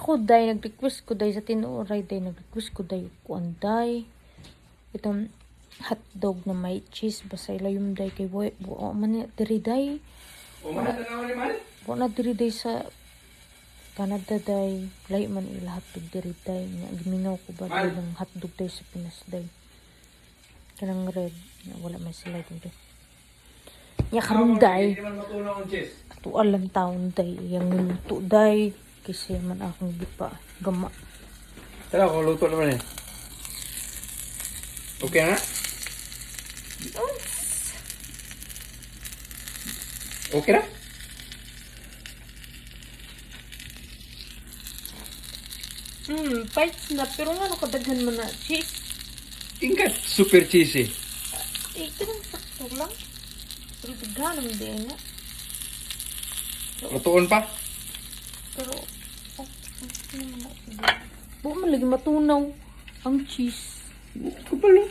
Ako day nag-request ko day sa tinuoray day, nag-request ko day kuan day. Itong hotdog na may cheese basta ilayom day kay wa wa man ni diri day. O man na ni man. Wa na diri day sa Canada day. Lahi man ila hotdog diri day. Nga gimingaw ko ba day ng hotdog day sa Pinas day. Kanang red. Nga wala man sila dito. Nya karon day. Hindi man matunaw ang cheese. Ato alam taon day. Yang niluto day. Kasi man akong gipa gama. Tara, kung luto naman eh. Okay na? Okay na? Bites na. Pero nga nakadaghan man na cheese. Tingkat super cheesy. Eh, kanang sakto lang. Pero daghan naman di nga. Lutuon pa? Pero, oh, ano naman na. Buo man lagi matunaw ang cheese. Kupalo.